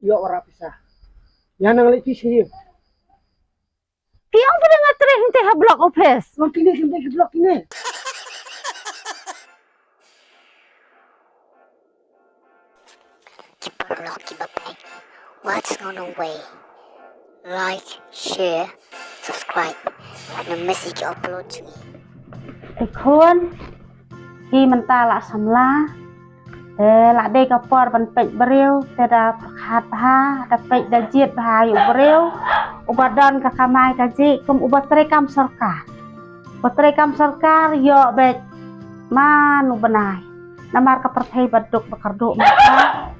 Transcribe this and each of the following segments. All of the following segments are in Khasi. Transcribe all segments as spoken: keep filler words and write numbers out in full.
Ïoh wara pisa. Ïa nang leh pisa ïa. Phi ong ba nga trei hynte ha block office. Wan kine kine ki block kine. Ki paralok kiba peit. Watch on the way. Like, share, subscribe. Ym miss ïa ki upload jong ngi. Te khun, phi mynta la samla. Te la dei ka por ban peit briew, te da pyrkhat bha, da peit da jied bha ïa u briew uba don ka kamai kajih kum uba trei kam sorkar. Uba trei kam sorkar ïoh beit man u bnai. Namar ka pyrthei ba duk ba kyrduh mynta.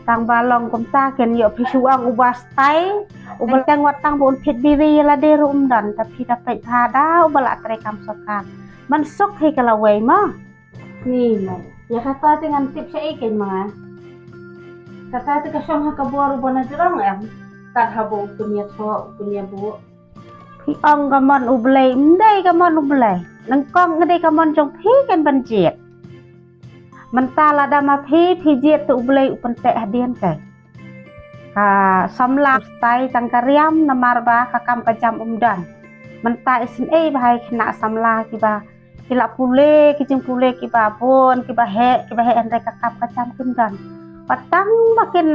Tang ba long kumta kin ïoh phi shu ong uba stai, uba teng wat tang ba un thied biri ïa lade ruh ym don, te phi da peit bha da uba la trei kam sorkar. Man suk hi ka lawei mo. Ni mo. Ïa kata te ngan tip shaei kein ma nga. Kata te ka shong ha ka bor uba na jrong em. Kat haba u pynïathoh, u pynïabuh. Phi ong ka mon U Blei, ym dei ka mon U Blei. Nyngkong ka dei ka mon jong phi kein ban jied. Mynta lada ma phi, phi jied te U Blei u pynteh hadien kein. Ka samla u stai tang ka riam namar ba ka kam ka jam um don. Mynta isynei ba hai khynnah samla kiba ki la pule ki jingpule kiba bun kiba heh kiba heh hynrei ka kam ka jam kim don. Wat tang ba kin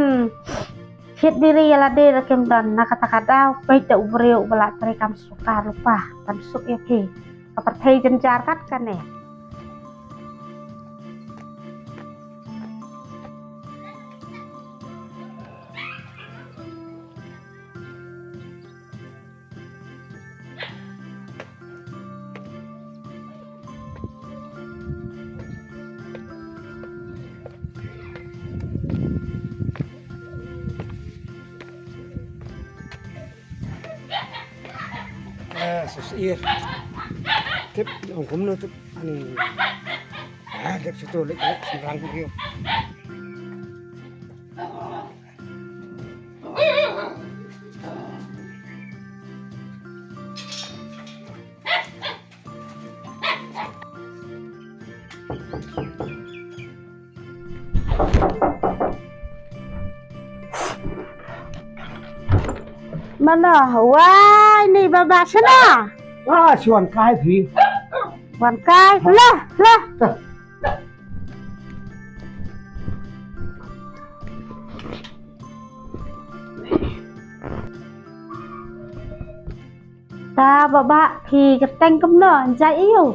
thied biri ïa lade ruh kim don, na kata ka daw peit da u briew uba la trei kam sorkar lypa ban suk ïa phi. Ka pyrthei jynjar kat kane. Ah, sus ir. Tip, ong kumno tip. Ani. Ah, tip situ lek lek sembrang dia. Mano, wai ni baba shano? Ah, shu wan kai phi. Wan kai, lah, lah. Ta baba phi kyrteng kumno, jait aiu?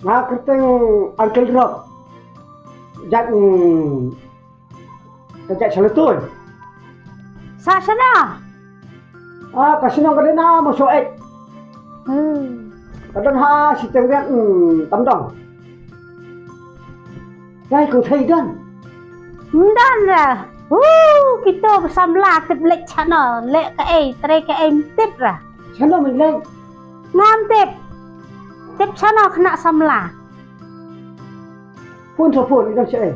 Nga kyrteng Uncle Rob. Jait, mm, ka jait Shalutun. Sa shano? Ah, ka shnong ka dei na Mawshynrut. Hmm. Ka don ha Shiteng Riat, mm, Tamdong. Dei kong thei don. Ym don ra. Hu, kito ba samla tip leit shano, leh kaei, trei kaei ym tip ra. Shano men leit? Ngam tip. Tip shano khynnah samla. Phone sa phone, i don shaei?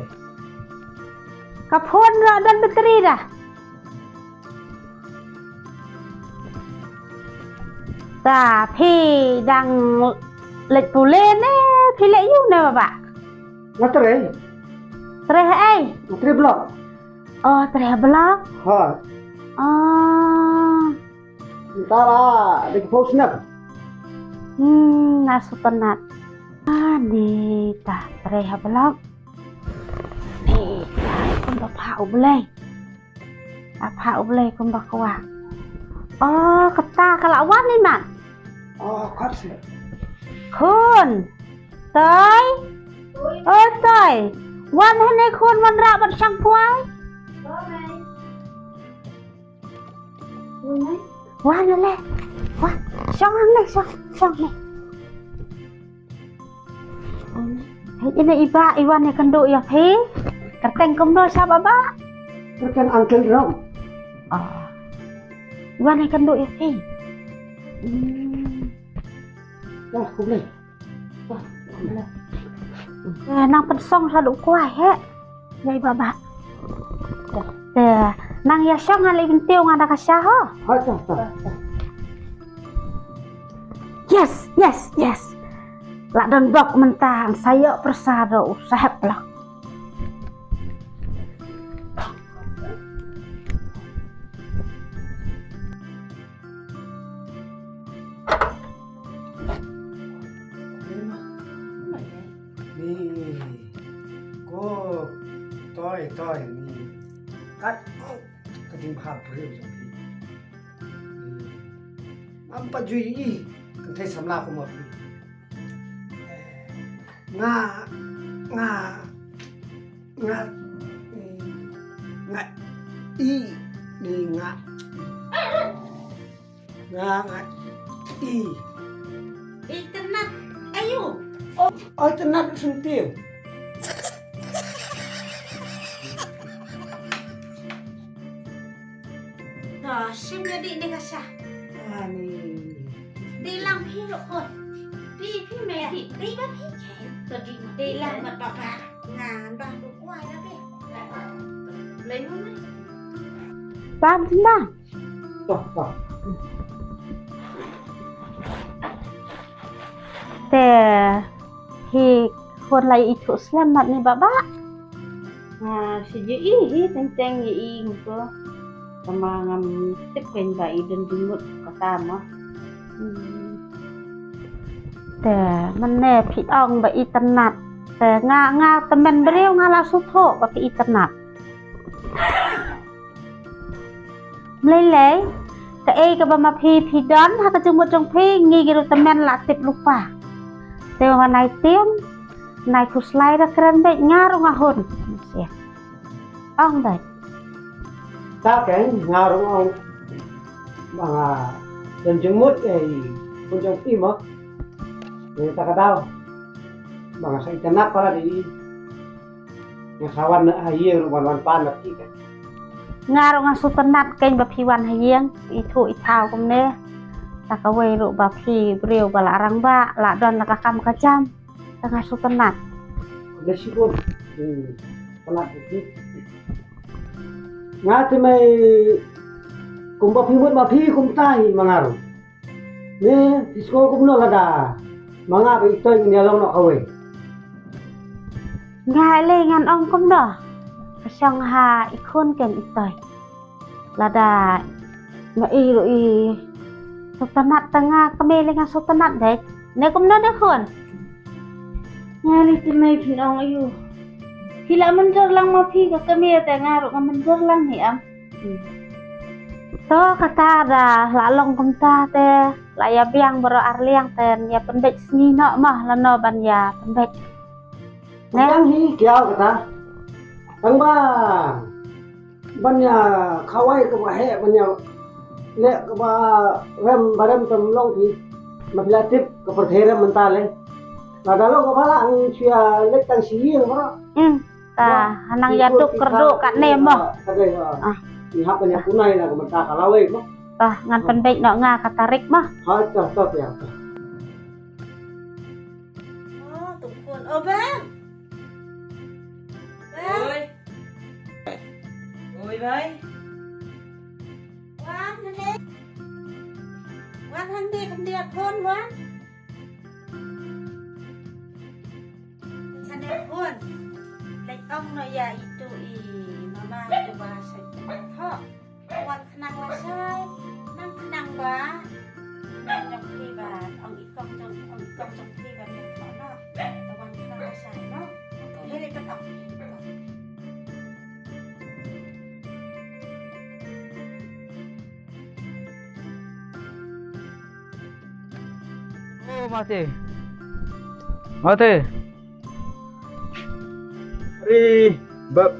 Ka phone ruh don battery dah. Ta phi dang leit pule ne phi leh aiu ne baba? Nga trei. Trei haei? Nga trei block. Oh, trei block? Ha. Oh. Mynta la dei ki phew snem. Hmm, nga sngewtynnat. Ani ta trei ha block. Ni ta kumba phah U Blei. Ka phah U Blei kumba kwah. Oh, kata ka la wan i mat. Oh, kat seh. Khun. Toi. Oi, Toi. Wan hangne khun, wan rah bad shang pwai. Wan le. Wan. Shong hangne, shong, shong hangne. Hei, ine i bah, i wan ïakynduh ïa phi. Kyrteng kumno sha baba? Kyrteng Uncle Rom. Oh. I wan ïakynduh ïa phi. Hmm. Wah, khublei. Wah, khublei. Eh, nang pynsong sha u kwai, he. Ïa i baba. Te, nang ïa shong ngan leit kyntiew nga da ka sha ho. Ha, ta, ta. Yes, yes, yes. La don bok mynta, sa ïoh pyrsa da u sahep lok. Toi ni. Kat ka jingbha briew jong phi. Ngam pat ju ïohi kynthei samla kum ma phi. Nga, nga, nga, nga i ni nga. Nga, nga i. Itynnad aïu? Oh, itynnad sentiw. To, shim ïa dih ne ka sha. Ani. Dih lang phi ruh khun. Phi, phi me dih. Dih ba phi ke. To dih ma dih lang mat ba ba. Ngan ba bu kwai la phi. Lei mun. Pam tynda. To, to. Te hi khun la ithuh slem mat ni ba ba. Nga shu ïohi hi teng teng ïohi ngto. Tama ngam tip kein ba i don jingmut kata ma. Hmm. Te mynne phi ong ba itynnad. Te nga, nga tymmen briew nga la shu thoh ba phi itynnad. Mlei lei, kaei kaba ma phi phi don ha ka jingmut jong phi, ngi ki ruh tymmen la tip lypa. Te ma nai tim, nai khuslai da kren beit, nga ruh nga hun. Ong beit. Ta kein nga ruh ong ba nga don jingmut ïa i khun jong phi ma. Ïa ta ka daw ba nga sa itynnad palat ïa i. Nga sa wan ha ïing ruh wan, wan pan na phi ka. Nga ruh nga shu tynnad kein ba phi wan ha ïing, ithuh ithaw kumne. Ta kawei ruh ba phi briew ba la rangbah, la don la ka kam ka jam. Ta nga shu tynnad. Kumne shibun. Hmm. Tynnad phi. Nga te mei kumba phi mut ma phi kumta hi ma nga ruh. Ne, phi sngew kumno lada ma nga bad i Toi ngin ïalong noh kawei? Nga lei ngan ong kumno. Ka shong ha i khun kein i Toi. Lada ma i ruh i sngewtynnad, ta nga kmie lei nga sngewtynnad dei. Ne kumno de khun? Nga lei te mei phin ong aïu. Phi la mynjur lang ma phi ka kmie te nga ruh nga mynjur lang hi am. To kata da la long kumta te la ïa biang baroh arliang te ïa pynbeit sngi noh ma lano ban ïa pynbeit. Ne? Biang hi kiaw kata. Tang ba ban ïa khawai kaba heh ban ïa leh kaba rem ba rem tam long phi. Ma phi la tip ka pyrthei rem mynta le. Lada long kaba la ang shu ïa leit tang shi ïing baroh. Hmm. Ta hanang ïa duk kyrduh katne mo. Katne ha. Ah. Ngi hap ban ïa kunai na ka mynta ka lawei mo. Ta ngan pynbeit noh nga ka tarik mo. Ha, ta, ta, ta, ta. Oh, tu khun. Oh, bang. Bang. Oi. Oi, bai. Wan, mane. Wan, hande, hande, khun, wan. Chane khun. Leit ong noh ïa itu i mama itu ba sa thoh. Wan khnang lashai. Nang khnang ba. Nang jong phi ba. Ong i kong jong, ong i kong jong phi ba phi thoh noh. Wan khnang lashai noh. He leit ong. Oh, Mate. Mate. Ri, bab.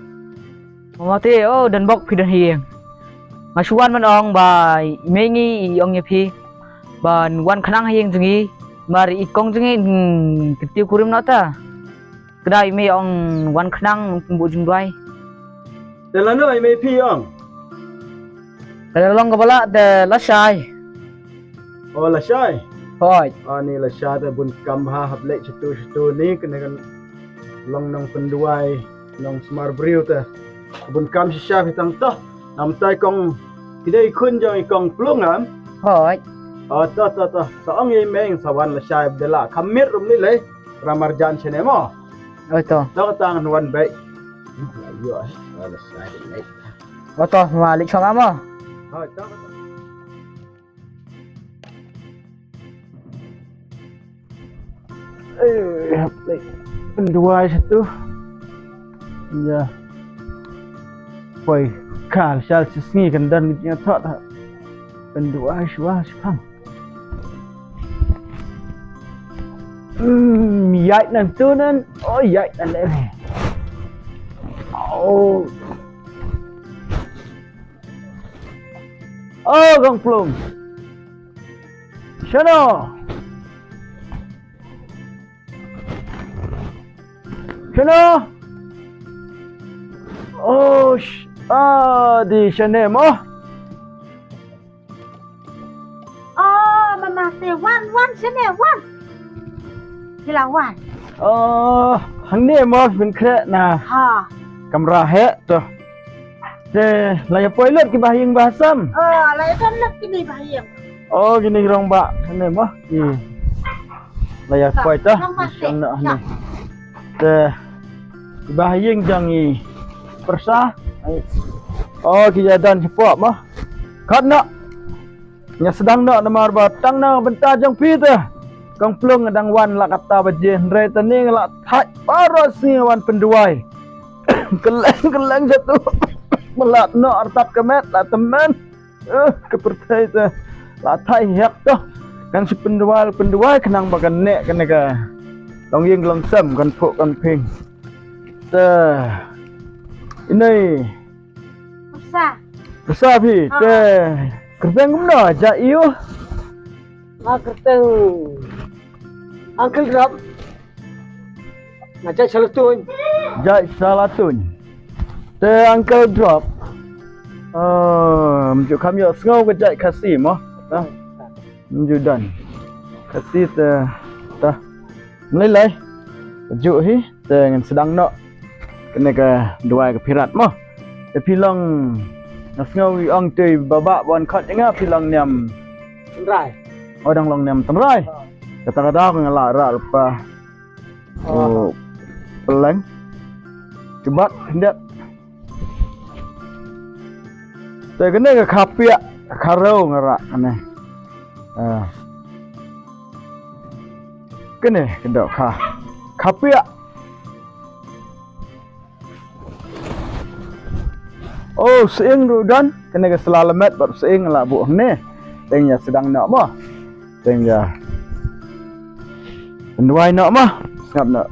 Oh, Mate, oh, don bok phi don ha ïing. Nga shu wan ban ong ba i mei ngi i ong ïa phi ban wan khnang ha ïing jong ngi. Mar i kong jong ngi, hmm, kyntiew kurim noh ta. Kata i mei ong wan khnang kum buh jingduwai. Te lano i mei phi ong? Ka la long kaba lah te lashai. Oh, lashai. Hooid. Ani lashai te bun kam ha hap leit shatu shatu ni kane kan long nongpynduwai nongsumar briew te. Bun kam shisha phi tang toh. Namta i kong ki dei khun jong i kong Plung am? Hooid. Oh, toh, toh, toh. Toh ong i mei sa wan lashai de la kham miet rum ni le. Ramarjan shane mo. Oi to. To kata ngan wan beit. Ayo, wala sa leit. Oi to, ma leit shong amo. Hoi to. Eh, hap leit. Pynduwai shatu. Ya. Poi ka shal shisngi kan don ka jingthoh ta. Pynduwai shuwa shipang. Hmm, ïaid nan tu nan. Oh, ïaid nan leh. Oh. Oh, Kong Plung. Shano? Shano? Oh, sh- ah, di shane mo? Oh, mama te wan, wan shane, wan. Kila wan. Oh, hangne mo phin khreh na. Ha. Kamra he to. Te, la ïa poi lut ki bahaïing bahasam. Oh, la ïa poi lut ki bahaïing. Oh, kine ki rangbah. Hangne mo. Ki. La ïa poi ta. Rangbah te. Shong noh hangne. Te, ki bahaïing jong i pyrsa. Oh, ki ïa don shapoh mo. Khot noh. Nga sdang noh namar ba tang na bynta jong phi te. Kong Plung nga dang wan la katta baje hynrei tani nga la thait baroh sngi wan pynduwai. Kylleng kylleng jatu. Ba la noh artat ka met la tymmen. Eh, ka pyrthei te. La thait hep to. Kan shu pynduwai pynduwai khnang ba kan neh kane ka longïing longsem kan phuh kan phieng. Te. Ine. Pyrsa. Pyrsa phi, ha. Te kyrteng kumno, jait aiu? Nga kyrteng Uncle Drop. Nga jait Salatuin. Jait Salatuin. Te Uncle Drop. Oh, mynjur kham ïohsngew ka jait Khasi mo. Ha? Mynjur don. Khasi te ta. Mlei lai. Ju hi te ngan sdang noh. Kane ka duwai ka phi rat mo. Te phi long nga sngew i ong te ba ba ban khot nga phi long niam. Tynrai. Oh dang long niam tynrai. Oh. Kata ka daw ka nga la ra lepa. Oh. Oh. Peleng. Kibat hendak. Te kane ka khapiak ka kharew nga ra kane. Ah. Kane ka dok kha. Khapiak. Oh, sying ruh don. Kane ka sla lemet bad sying la buh hangne. Teng ïa sdang noh mo. Teng ïa. Pynduwai noh mo. Sngap noh.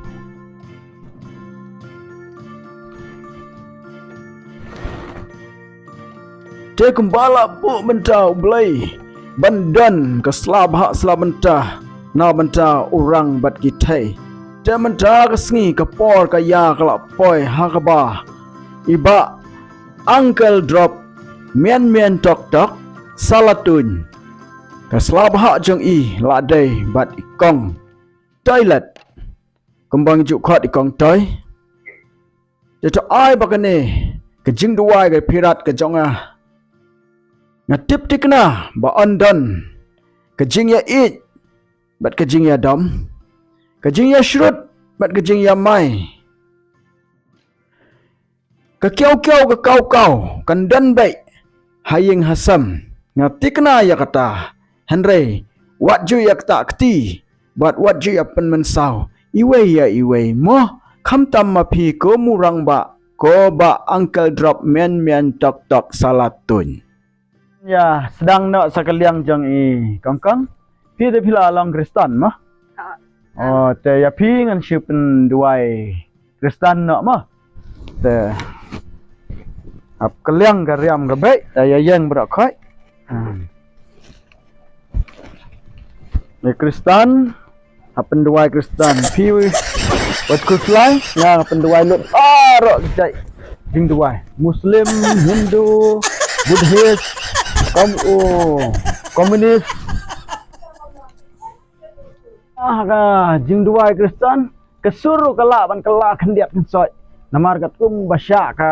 Te kumba la buh mynta U Blei ban don ka sla bha sla bynta na bynta u rang bad ki thei. Te mynta ka sngi ka por ka ïa ka la poi ha kaba i bah Uncle Drop mian mian tok tok Salatuin. Ka sla bha jong i la dei bad i kong Toilet. Kumba ngi ju khot i kong Toi. Te to ai ba kane ka jingduwai ka phi rat ka jong nga. Nga tip thikna ba yn don ka jingïaieit bad ka jingïadom, ka jingïashrut bad ka jingïamai. Ka kiaw kiaw ka kaw kaw kan don beit ha ïing ha sem. Nga thikna ïa kata. Hynrei wat ju ïa kata kti bad wat ju ïa pynmynsaw iwei ïa iwei mo. Khamtam ma phi ko murang ba ko ba Uncle Drop mian mian tok tok Salatuin. Ïa sdang noh sa ka liang jong i kong kong. Phi te phi la long Kristan mo? Oh, te ïa phi ngan shu pynduwai Kristan noh mo. Te ap ka liang ka riam ka beit, te ïa ïeng bro khoi. Hmm. Ni Kristan, hap pynduwai Kristan. Phi wat khuslai, nga pynduwai lut. Ah, rok jai. Jingduwai. Muslim, Hindu, Buddhist, kom, oh, komunis. Ah, ka jingduwai Kristan. Ka sur ka lah ban ka lah khyndiat khynsoit. Namar katkum ba shah ka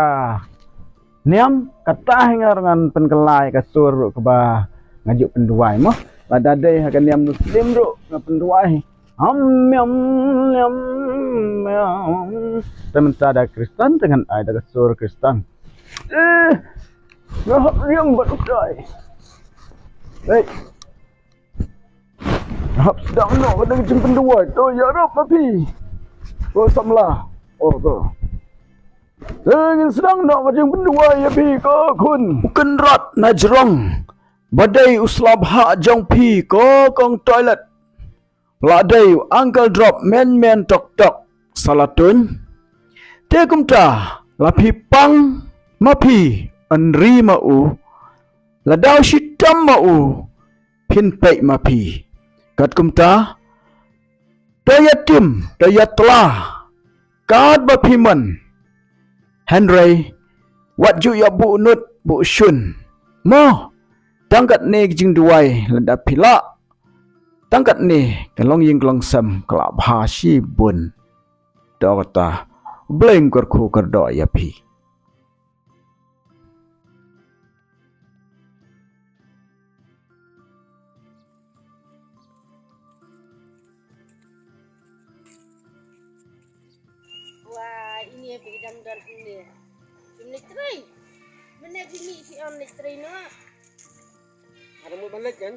niam, kata hi nga ruh ngan pynkylla ïa ka sur ruh kaba nga ju pynduwai mo. Lada dei ha ka niam Muslim ruh nga pynduwai. Ham, yam, yam, yam. Te mynta da Kristan te ngan ai da ka sur Kristan. Eh, nga hap riam bad u Trai. Hei. Hap sdang noh ka dei ka jingpynduwai. To ïarap ma phi. Ko samla. Oh, to. Te ngin sdang noh ka jingpynduwai ïa phi ko khun. U kynrad na jrong ba dei u slap hah jong phi ko kong toilet. La dei u Uncle Drop men men tok tok sa la tuiñ. Te kumta la phi pang ma phi, ynri ma u, la daw shitom ma u, phin peit ma phi. Katkumta to ïa tim, to ïa tla katba phi mon. Hynrei wat ju ïa buh nud buh shun mo. Tang katne ka jingduwai lada phi lah. Tang katne ka longïing ka longsem ka la bha shibun. To kata, U Blei un kyrkhu kyrdoh ïa phi. Wa, ine ba i dang don hangne. Kim leit trei. Mynne phi mih phi ong leit trei noh. Ada mut ban leit kan?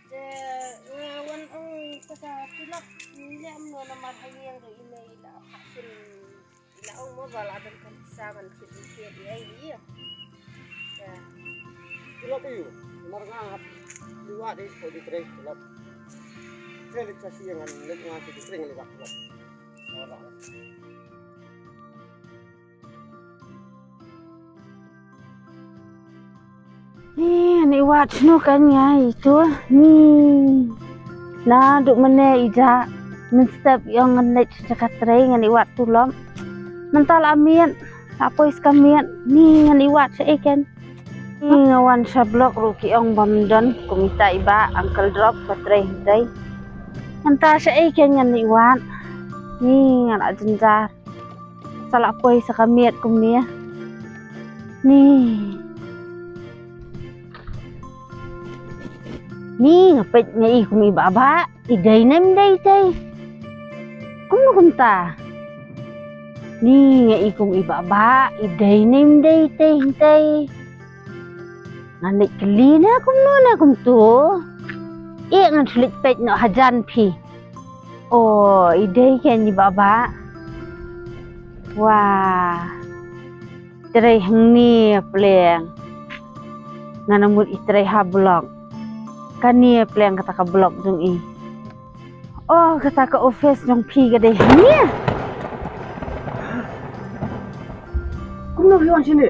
Te nga wan ong kata tulop. Ngi leh kumno namar ha ïing ruh i mei i la hap sien. I la ong mo ba la don kam pisa ban thied thied ïa i ïa. Te tulop ïa u. Namar nga hap liwat dei ko di trei tulop. Trei leit sa sien ngan leit nga ki trei ngan liwat tulop. Ora. Ni, ngan ïa wad shano kan ïa itu. Ni. Naduh mynne i da mynstep ïa ngan leit sha ka trei ngan ïa wad tulop. Mynta la miet, la poi sha ka miet. Ni ngan ïa wad shaei kan. Ni nga wan sha block ruh ki ong bym don, kum ita i bah Uncle Drop ba trei hangtei. Mynta shaei kan ngan ïa wad. Ni nga la jynjar. Sa la poi sa ka miet kumne. Ni. Ni nga peit nga i kum i bah bah. I dei ne ym dei tei. Kumno kumta. Ni nga i kum i bah bah. I dei ne ym dei tei hangtei. Ngan leit kylli ne kumno ne kumto. Ïeh ngan shu leit peit noh hajan phi. O, i dei kein i bah bah. Wah. Trei hangne pleng. Ngan mut i trei ha block. Kane pleng kata ka block jong i. O, kata ka office jong phi ka dei hangne. Kumno phi wan shane?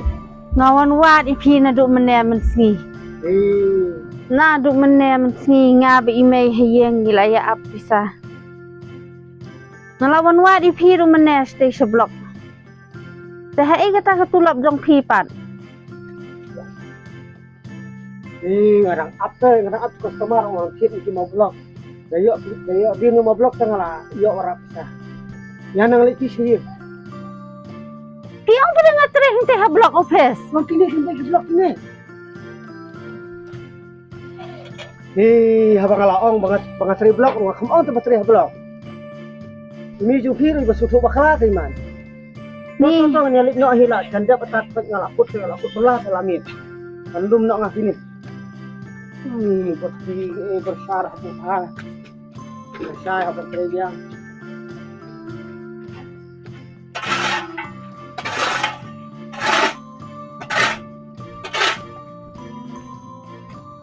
Nga wan wad ïa phi naduh mynne mynsngi. Naduh mynne mynsngi nga bad i mei ha ïing ngi la ïa ap pisa. Nga la wan wad ïa phi ruh mynne shatei sha block. Te haei kata ka tulop jong phi pat? Ï, nga dang ap te, nga dang ap customer, nga dang thied ïa ki ma block. Da ïoh, da ïoh dien ma block te nga la ïoh warap pisa. Ïa nang leit phi sha ïing. Phi ong phi dang nga trei hangtei ha block office. Wan kine hangtei ki block kine. Ï, haba nga la ong ba nga, ba nga trei block, nga kham ong te ba trei ha block. Ï, mi jong phi ruh ba sngewthuh bakla te man. Ni. Tong tong ngi leit noh hi la jan dep atat peit nga la kut nga la kut pela sa la mit. Kan lum noh nga kini. Hmm, bot ki, eh, bersar aku ha. Bersar aku kerja.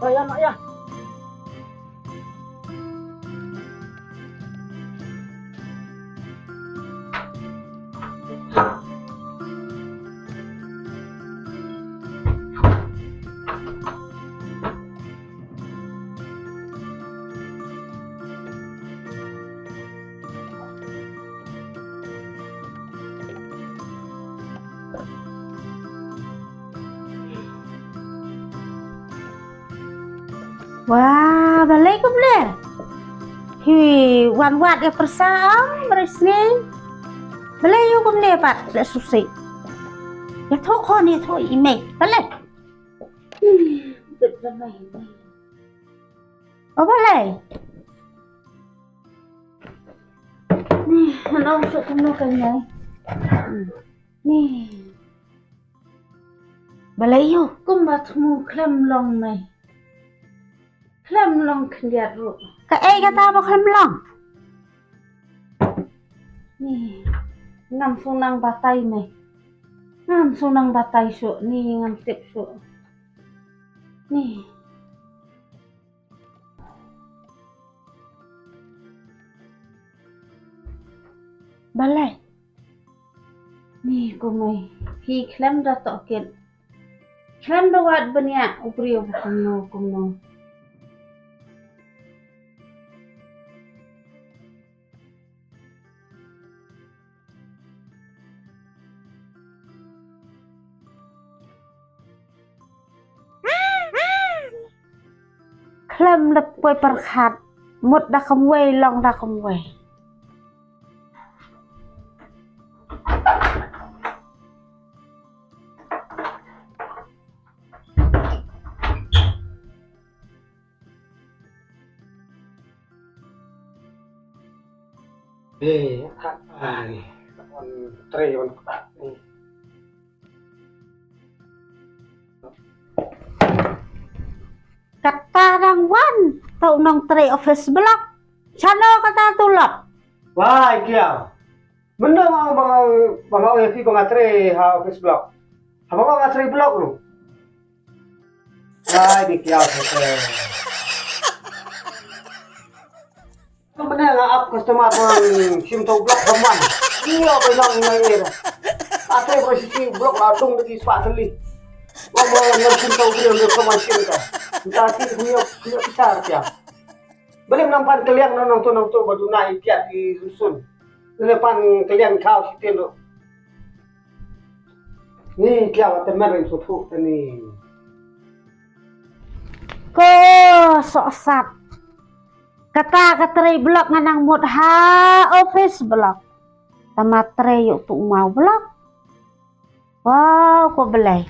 Oh ya, mak ya. Wah, balei kumne? Hi, wan wad ïa pyrsa am, bresngi. Balei ïa kumne pat, leh susi. Ïa thoh khon, ïa thoh i mei. Balei? Hmm, bet balei. O balei? Ni, ano sa kumno ka ngai. Ni. Balei ïa kumba thmu khlem long mei. Khlem long khyndiat ruh. Kaei kata ba khlem long? Ni. Ngam sung nang batai mei. Ngam shu nang batai shuh, ni ngam tip shuh. Ni. Balei? Ni kumne. Hi khlem da tohkit. Khlem da wad bniah u briew ba kumno kumno. Khlem da poi pyrkhat, mut da kumwei, long da kumwei. Eh, ah, ah, ni. Wan trei wan kuat ni. Kata dang wan, tau nongtrei office block. Shano kata tu lok? Wai, kiaw. Mynno ba nga, ba nga, ba nga ïa phi ba nga trei ha office block. Haba nga, nga trei block ruh. Wai, ni kiaw, kiaw. Mynne nga ap customer ba shim tau block ba man. Ïa ba long nga ïa. Ate ba shi block la dung da ki spah tylli. Ba ba long shim tau block ba man shim ka. Nta ki punya punya besar kiaw. Balei mynta pan kylliang nong nong tu nong tu ba duna i kiat i rusun. Balei pan kylliang kau sitin tu. Ni kiaw te mer ring suthu tani. Ko sohsat. Kata ka trei block nga nang mut ha office block. Tama trei ïa utu u maw block. Wow, ko Blei.